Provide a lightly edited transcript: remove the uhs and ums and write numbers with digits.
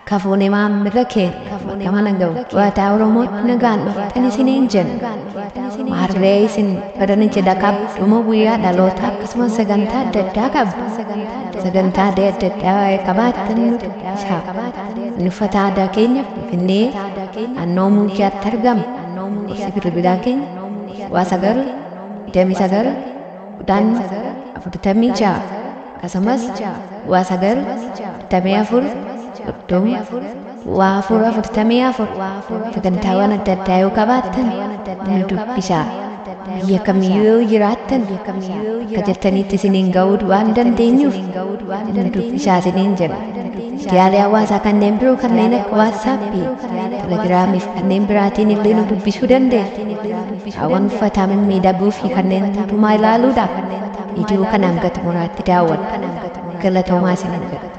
Harka fuunee maamila keenya bakka mana gabaataa Oromootti nagaan dhuftan isiniin jenna. Maarree isin badana jedha qabdu guyyaa dhalootaa akkasumas sagantaa adda addaa qabdu. Sagantaa adda addaa qabaattan nu dubbisaa. Inni uffata aadaa keenya Finfinnee naannoo Muukiyaatti argama. Gorsi bilbilaa keenya 9 29 10 46 akkasumas 9 24 30 4 44 sagantaawwan adda addaa yoo qabaattan nu dubbisaa. Biyya kamiyyuu yoo jiraattan akka jettanitti isiniin ga'uu waan dandeenyuuf nu dubbisaa isiniin jenna. Miidiyaalee hawaasaa kanneen biroo kanneen akka Waatsaappii, Telegiraamii fi kanneen biraatiin illee nu dubbisuu dandeessu. Haawwan uffataa mimmiidhagoo fi kanneen hundumaa ilaaluudhaaf viidiyoo kana hanga xumuraatti daawwadha. Galatoomaa isiniin jedha.